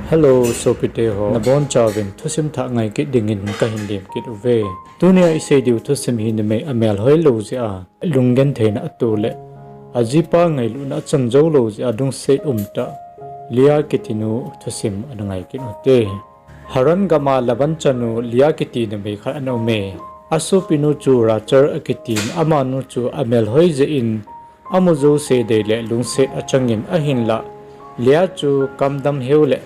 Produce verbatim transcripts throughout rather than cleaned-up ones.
Hello, sopite ho. Nabonchauvin thusim thah ngai kit dingin kahin lem kit uve. Tunia isei diu thusim hi numei amel hoilou jeh a lunggentheina ato le ajipa ngailutna achang joulou jeh a lungset umtah Leah kitinu thusim ana ngai kit ute. Haran gam a Laban chanu Leah kiti numei khat ana ume. Asopinu chu Rachel akitin, amanu chu amel hoi jeh in amu jouse dei le lungset achangin ahinlah Leah chu kamdam heu le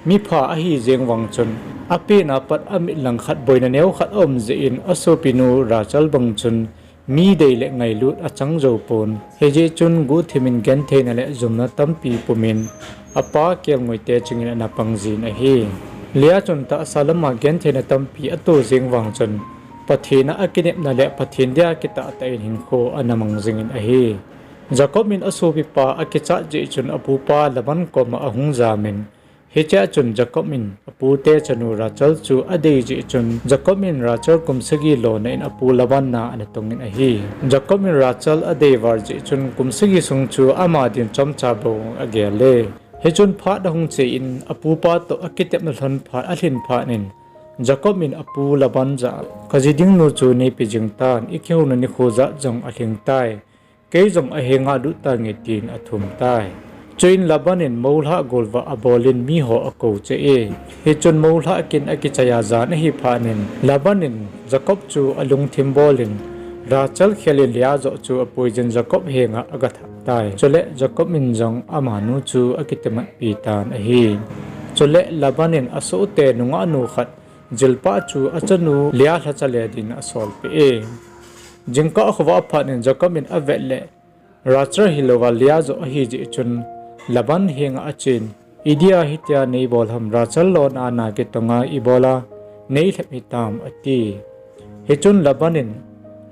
mipha ahi jeng vang chun, apena pat amit langkhat boina neokhat aum jeh in asopinu Rachel bang chun mi dei le ngailut achang joupon. Hijeh chun guhthimin gentheina le jumna tampi pumin apa kelngoite chingin ana pangjin ahi. Leah chun tahsa lama gentheina tampi ato jeng vang chun, Pathen a akinepna le Pathen dia kitah tah in hinkho ana mang jingin ahi. Jacob in asopipa akichat jeh chun apupa Laban koma ahung jamin, hichea chun Jacob in apute chanu Rachel chu adei jeh chun Jacob in Rachel kum sagi lona in apu Laban na ana tongin ahi. Jacob in Rachel adei val jeh chun kum sagi sung chu ama din chomcha bou agel e. Hichun phat ahung che in apupa toh akitepna lhon phat alhin phat in Jacob in apu Laban jah a, kaji dingnu chu neipe jing tan, ikihouna nikho jat jong alhing tai, kei jong ahenga lut tange tin athum tai. Chuin Laban in moulhah golvah abolin miho akou cheh e. Hichun moulhah kin akichai a jan ahi phat in Laban in Jacob chu alungthim bolin Rachel khel in Leah joh chu apuijin Jacob henga agathah tai. Chule Jacob in jong amanu chu akitimatpi tan ahi. Chule Laban in asohte nungahnu khat Zilpah chu achanu Leah lhacha le din asolpeh e. Jingkah khovah phat in Jacob in avet le Rachel hilouva Leah joh ahi jeh chun Laban henga achen, idia hitia neibol ham, Rachel lona na kitonga ibola neilhep hitam ati. Hichun Laban in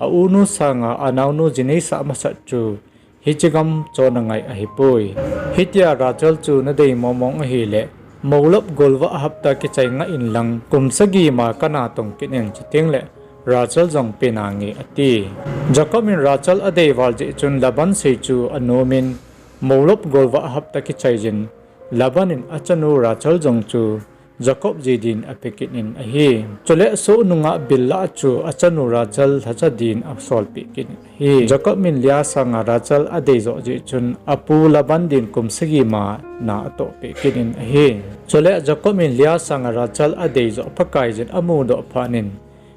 aunu sanga anaonu ji neisah masat chu hiche gam chon angai ahipoi. Hitia Rachel chu nadei mongmong ahile, moulop golvah hapta kichai ngah inlang kum sagi ma kana tong kit in, chutengle Rachel jong pena nge ati. Jacob in Rachel adei val jeh chun Laban sei chu anomin, moulop golvah hapta kichai jin, Laban in achanu Rachel jong chu Jacob ji din ape kit in ahi. Chule soh nungah Bilhah chu achanu Rachel lhacha din asolpeh kit in ahi. Jacob in Leah sanga Rachel adei joh jeh chun apu Laban din kum sagi ma na atohpeh kit in ahi. Chule Jacob in Leah sanga Rachel adei joh Pakai jin amudoh phat in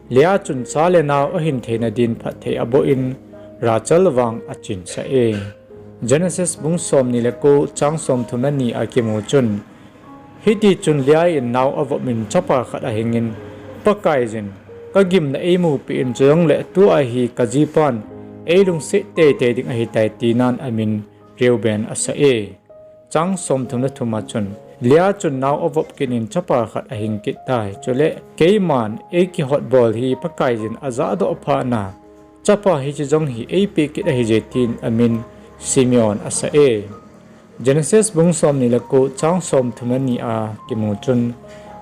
Leah chun cha le nao ahin theina din phatthei aboh in Rachel vang achinsah e. Genesis bung somni le ko chang somthum le ni a kimu chun, hitichun Leah in nao avop in chapa khat ahingin, Pakai jin kagimna eimupeh in, chujongle tua hi kajipan eilungset teitei ding ahitai, tinan amin Reuben asah e. Chang somthum le thum a chun, Leah chun nao avop kit in chapa khat ahing kit tai. Chule, keiman eikihotbol hi Pakai jin ajahdoh phatna, chapa hiche jong hi eipeh kit ahije tin amin Simeon asah e. Genesis bung somni le ko chang somthum le ni a kimu chun,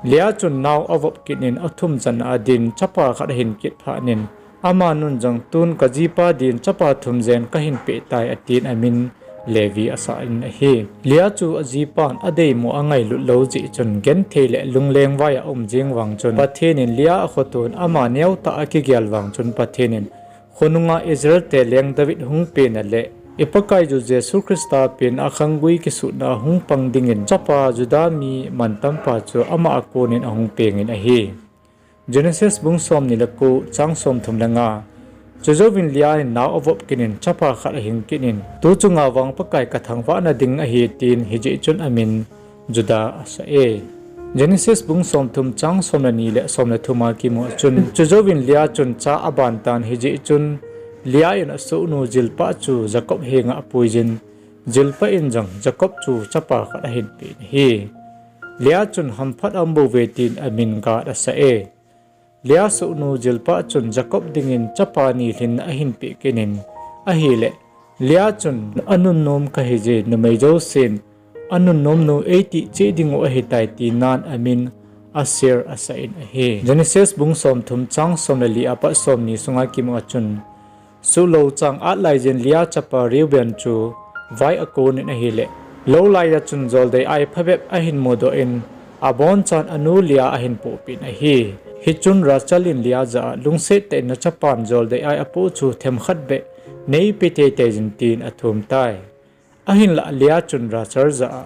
Leah chun nao avop kit in athum channa adin chapa khat ahin kit phat in, amanun jong tun kajipa din chapa thum jen kahin peh tai atin amin Levi asah in ahi. Leah chu ajipan adeimo angailut lou jeh chun genthei le lunglengvai a aum jeng vang chun Pathen in Leah akhotun ama neotah akigel vang chun Pathen in khonunga Israel te leng David hung pena le iPakaiyu Jesu Christa pen akhanggui kisutna hung pang dingin chapa Juda mi mantampa chu ama akonin ahung pengin ahi. Genesis bung somni le ko chang somthum le nga. Chujouvin Leah in nao avop kit in chapa khat ahing kit in, tu chunga vang Pakai kathangvahna ding ahi tin hijeh chun amin Juda asah e. Genesis bung somthum chang som le ni le som le thum a kimu a chun, chujouvin Leah chun cha aban tan hijeh chun Leah in asohnu Zilpah chu Jacob henga apuijin, Zilpah in jong Jacob chu chapa khat ahin pen ahi. Leah chun hamphat aumbouve tin amin Gad asah e. Leah sohnu Zilpah chun Jacob dingin chapa ni lhinna ahin peh kit in, ahile Leah chun anunnom kahije, numei jousen anunnomnu eitihcheh dingu ahitai tinan amin Asher asah in ahi. Genesis bung somthum chang som le li apat somni sunga kimu a chun, suhlou chang at laijin Leah chapa Reuben chu vai akonin ahile, lou laiya chun joldei ai phabep ahin mudoh in, abonchan anu Leah ahin pohpeh in ahi. Hichun Rachel in Leah jah a, lungset tah in nachapan joldei ai apoh chu themkhat beh neipe teitei jin tin athum tai. Ahinlah Leah chun Rachel jah a,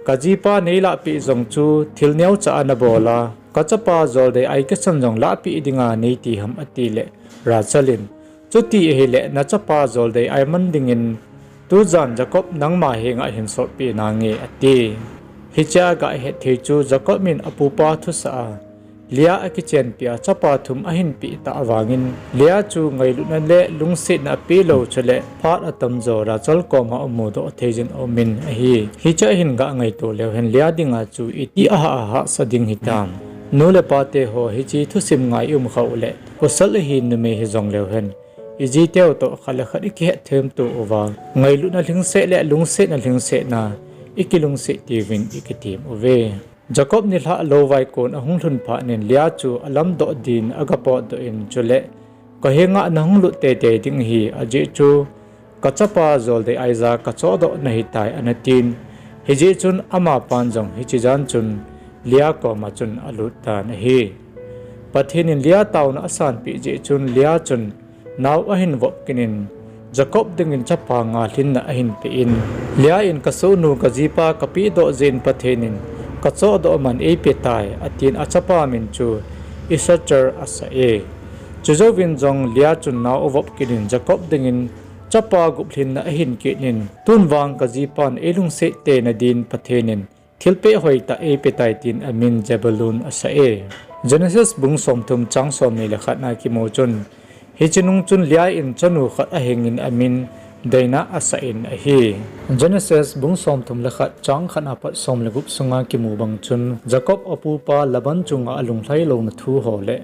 kajipa neilahpeh jong chu thil neocha a nabol a, kachapa joldei ai kisan jong lahpeh dinga neiti ham atileh, Rachel in, chuti ahileh nachapa joldei ai man dingin tujan Jacob nangma henga hinsotpeh nange ati. Hichea gahetthei chu Jacob in apupa thusah a Leah akichenpeh a chapa thum ahinpeh tah vangin Leah chu ngailutna le lungsetna apehlou chule phat atamjo Rachel koma amudoh theijin aumin ahi. Hichea hin gangaito leuhen Leah dinga chu iti ahah a hahsa ding hitam. Nu le pateho hiche thusim ngai ium khah uleh pasal ihi numei hijong leuhen ijiteu toh khat le khat ikihetthemto uva, ngailutna lhingset le lungsetna lhingsetna ikilungset tiuvin ikitem uve. Jacob nilhah lou vaikon ahung lhun phatnin Leah chu alamdoh din agapotdoh in chule, kahenga nahung lut teitei ding ahi, ajeh chu kachapa joldei ai jah a kachohdoh nahitai anatin. Hijeh chun amapan jong hiche jan chun Leah koma chun alut tan ahi. Pathen in Leah taona asanpeh jeh chun Leah chun nao ahin vop kit in, Jacob dingin chapa nga lhinna ahinpeh in, Leah in kasohnu kajipa kapehdoh jeh in Pathen in kachohdoh man eipetai atin achapa min chu Issachar asah e. Chujouvin jong Leah chun nao avop kit in Jacob dingin chapa gup lhinna ahin kit in, tun vang kajipan eilungset tei nadin Pathen in thilpeh hoitah eipetai tin amin Zebulun asah e. Genesis bung somthum chang somni le khat na kimu chun, hiche nung chun Leah in chanu khat ahingin amin Dinah asah in ahi. Genesis bung somthum le khat chang khat na pat som le gup sunga kimu bang chun Jacob apupa Laban chunga alunglhai louna thu ho le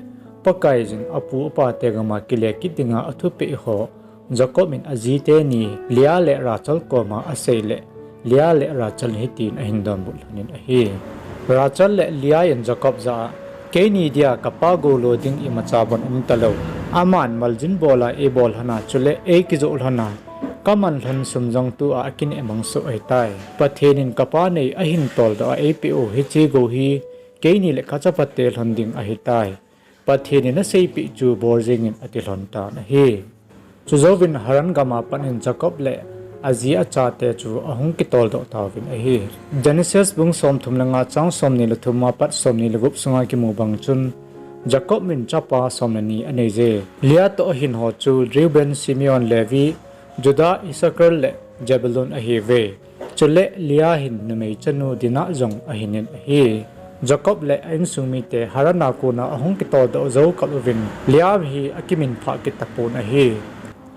Pakaiyin apu apate gama kile kit dinga athupeh ho Jacob in ajite ni Leah le Rachel koma asei le Leah le Rachel hitin ahin donbut lhonin ahi. Rachel le Leah in Jacob jah a, keini dia kapa goulo ding imacha bon umtalou, aman maljin bola eibol lhona chule eikijoh lhona kaman lhon sum jong tua akineh mang soh ahitai. Pathen in kapa nei ahin toldoh a eipeh u hiche gou hi keini le kachapate lhon ding ahitai. Pathen in aseipeh chu bol jengin ati lhon tan ahi. Chujouvin Haran gama pat in Jacob le aji achate chu ahung kitoldoh tauvin ahi. Genesis bung somthum le nga chang somni le thum a pat somni le gup sunga kimu bang chun Jacob in chapa som le ni aneije. Leah toh ahin ho chu Reuben, Simeon, Levi, Judah, Issachar le Zebulun ahiuve. Chule Leah hin numei chanu Dinah jong ahinin ahi. Jacob le a insung mite Haran a kona ahung kitoldoh jou kal uvin Leah hi akiminphah kit tapon ahi.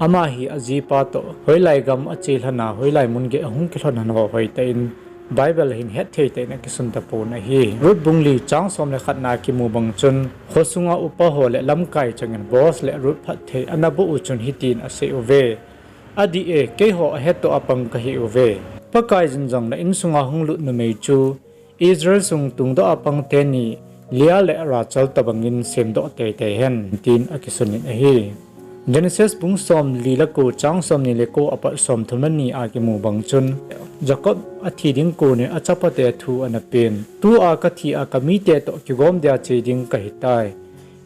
Ama hi ajipa toh hoilai gam ache lhona hoilai mun gei ahung kilhon lhon ho hoitah in Bible hin hetthei tah in akisun tapon ahi. Ruth bung li chang som le khat na kimu bang chun khosunga upa ho le lamkai changin Boaz le Ruth phatthei anaboh u chun hitin asei uve, adih e, keiho ahetoh a pang kahi uve. Pakaiyin jong na insunga hung lut numei chu Israel sung tungdoh a pang teni Leah le Rachel tobangin semdoh teitei hen tin akisunin ahi. Genesis bung somli le ko chang somni le ko a pat somthum le ni a kimu bang chun Jacob athi ding konin achapate thu anapen, tua kathi a kamite toh kigom dia che ding kahitai.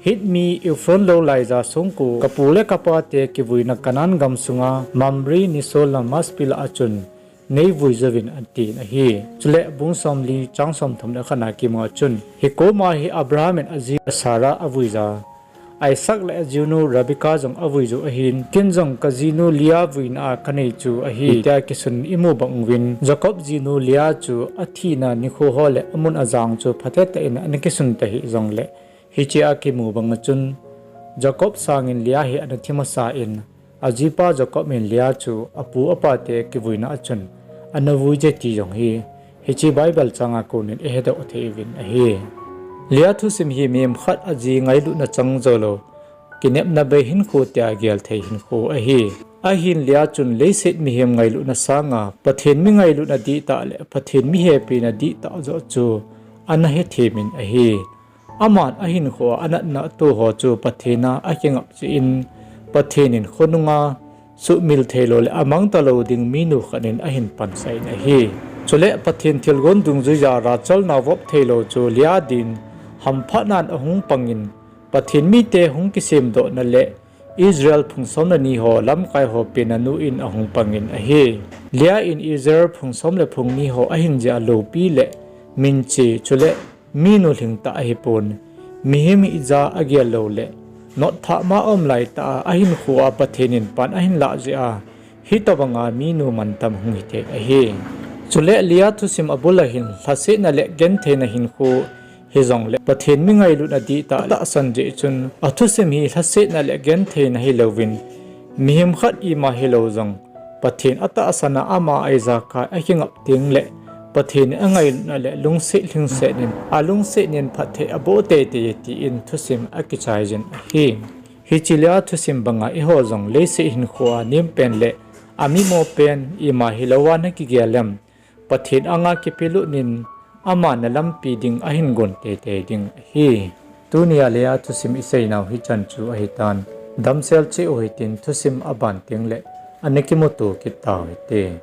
Hit mi Ephron lou laija songko kapu le kapate kivuina Canaan gam sunga Mamre nisol a Machpelah a chun neivui jouvin atin ahi. Chule bung somli chang somthum le khat na kimu a chun, hikoma hi Abraham in ajinu Sarah avuija, Isaac le ajinu Rebekah jong avui jou ahin, ken jong kajinu Leah vuina a kanei chu ahi, tia kisun imu bang uvin, Jacob jinu Leah chu athina nikho ho le amun ajang chu phatetah in ana kisun tahih jongle, hichea kimu banga chun Jacob sangin Leah hi ana thi masa in, ajipa Jacob in Leah chu apu apate kivuina a chun ana vuije ti jong hi, hiche Bible changa konin ihedoh thei uvin ahi. Leah thusim hi mihem khat aji ngailutna chang joulou, kinepna bei hinkho tia gelthei hinkho ahi. Ahin Leah chun leiset mihem ngailutna sanga Pathen mi ngailutna dihtah le Pathen mi hepina dihtah joh chu ana hethemin ahi. Aman ahinkhoa anatna atoh ho chu Pathen a akingap cheh in, Pathen in khonunga suhmil theilou le amang talou ding minu khat in ahin pansah in ahi. Chule Pathen thilgon dungjuiya Rachel naovop theilou chu Leah din hamphatnan ahung pangin, Pathen mite hung kisemdohna le Israel phung somleni ho lamkaiho penna nu in ahung pangin ahi. Leah in Israel phung som le phung ni ho ahin jeh a loupi le minche chule minu lhingtah ahipon, mihem hija agel loule notthah ma aum laitah a ahinkhoa Pathen in pan ahin lah jeh a, hitobanga minu mantam hung hithei ahi. Chule Leah thusim abul a hin lhasetna le gentheina hinkho hijongle Pathen mi ngailutna dihtah atahsan jeh chun, athusim hi lhasetna le gentheina hilouvin, mihem khat ima hilou jong Pathen atahsan a ama a ijakai akingap tengle, Pathen in angailutna le lungset lhingsetnin, alungsetnin phatthei aboh teitei e tin thusim akichaijin ahi. Hiche Leah thusim banga eiho jong leiset hinkhoa nempen le amimo pen ima hilouva nakigel em? Pathen anga kipelutnin, aman nalampi ding ahin gon teitei ding ahi. Tunia Leah thusim iseinau hichan chu ahitan, damsel cheh u hitin thusim aban tengle ana kimuto kit tau hite.